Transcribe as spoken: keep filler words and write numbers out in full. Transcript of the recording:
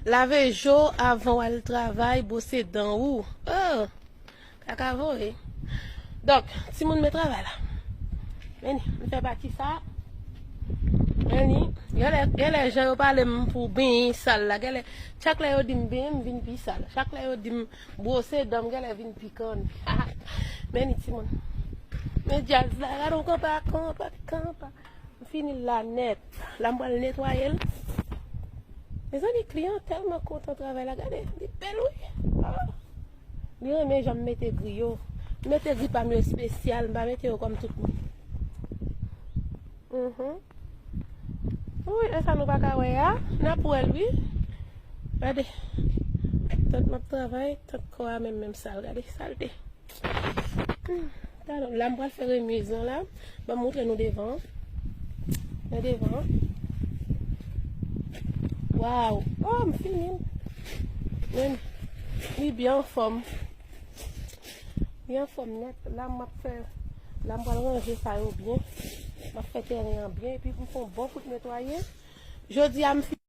Lave je w avan w al travay, bwose dan ou. Oh! Kaka voye. Donk, timoun, men travay la. Men ni, m fè pati sa. Men ni, genlè, genlè jan yo pale m pou benyen sal la. Genlè, chak lè yo di m benyen, m vin pi sal. Chak lè yo di m bwose dan m, genlè vin pi kanni. Men ni, timoun. Men djaz la, gade yon konpa, konpa, konpa. M fini l la nèt. La m pral netwaye l. Mezanmi, kliyan tèlman kontan travay la. Gade, li bèl wi. Ah. Li renmen jan m mete gri yo. M mete gri pa m yo espesyal, m pa mete yo kòm tout moun. Mhm. Wi, e sa nou pa ka wè a. N ap wè l wi. Gade. Tant m ap travay, tant kò a menm, menm sal. Gade, salte. Hmm, talon, la m pral fè remiz lan la. Ban m montre nou devan. Nan devan. Waw. Oh, m fini l. Men, li byen anfòm. Li anfòm nèt. La m ap fè, la m pral ranje sa yo byen. M ap fè teren an byen. Epi pou m fè yon bon kout netwaye. Jodi a m fini.